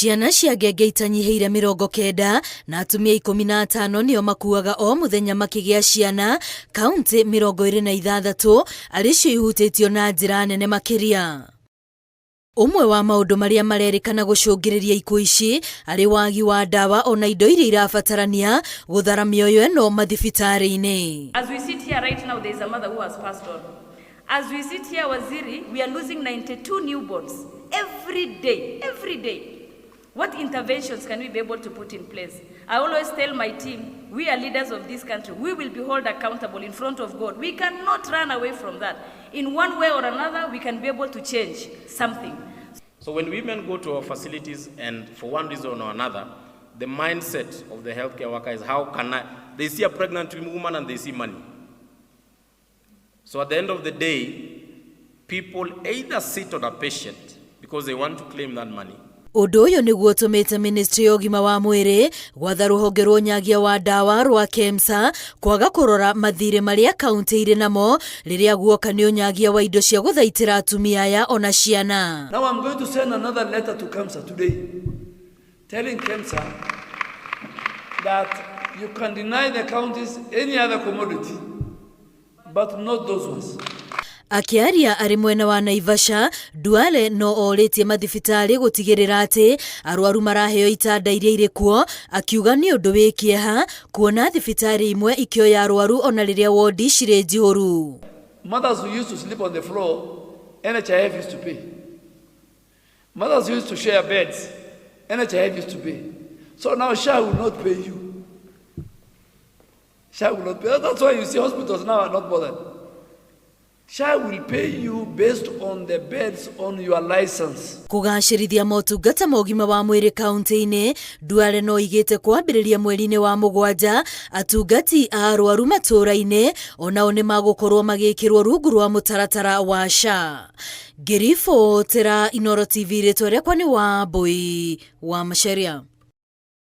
Ciana cia ngenge itanyihĩire 90 na atumia 15 nĩo makuaga o mũthenya makĩgĩa ciana kauntĩ 26 arĩ cio ihutĩtio na njĩra nene makĩria. Ũmwe wa maũndũ marĩa marerĩkana gũcũngĩrĩria ikuũ ici arĩ wagi wa ndawa ona indo iria irabatarania gũthara mĩoyo ĩno mathibitarĩ-inĩ. As we sit here right now, there is a mother who has passed on. As we sit here, Waziri, we are losing 92 newborns every day, every day. What interventions can we be able to put in place? I always tell my team, we are leaders of this country. We will be held accountable in front of God. We cannot run away from that. In one way or another, we can be able to change something. So when women go to our facilities and for one reason or another, the mindset of the healthcare worker is how can I, they see a pregnant woman and they see money. So at the end of the day, people either sit on a patient because they want to claim that money. Ũndũ ũyũ nĩguo ũtũmĩte ministry ya ũgima wa mwĩrĩ gwatha rũhonge rwa ũnyagia wa ndawa rwa KEMSA kwaga kũrora mathirĩ marĩa kaunti irĩ namo rĩrĩa guoka nĩ ũnyagia wa indo cia gũthaitĩra atumia aya ona ciana. Now I'm going to send another letter to KEMSA today, telling KEMSA that you can deny the counties any other commodity, but not those ones. Akĩaria arĩ mwena wa Naivasha, Duale no orĩtie mathibitarĩ gũtigĩrĩra atĩ arwaru maraheo itanda iria irĩ kuo, akiuga nĩ ũndũ wĩ kĩeha kuona thibitarĩ imwe ikĩoya arwaru ona rĩrĩa wodi cirĩ njihũru. Mothers who used to sleep on the floor, NHIF used to pay. Mothers who used to share beds, NHIF used to pay. So now SHA will not pay you. SHA will not pay. That's why you see hospitals now are not bothered. SHA will pay you based on the beds on your license. Kũgacĩrithia motungata ma ũgima wa mwĩrĩ kaunti-inĩ, Duale no igĩte kwambĩrĩria mweri-inĩ wa 7 atungati a arwaru matũũra-inĩ onao nĩ magũkorwo magĩkĩrwo rungu rwa mũtaratara wa SHA. Ngĩribotera Inooro TV, rĩtwa rĩakwa nĩ Wambui wa Macharia.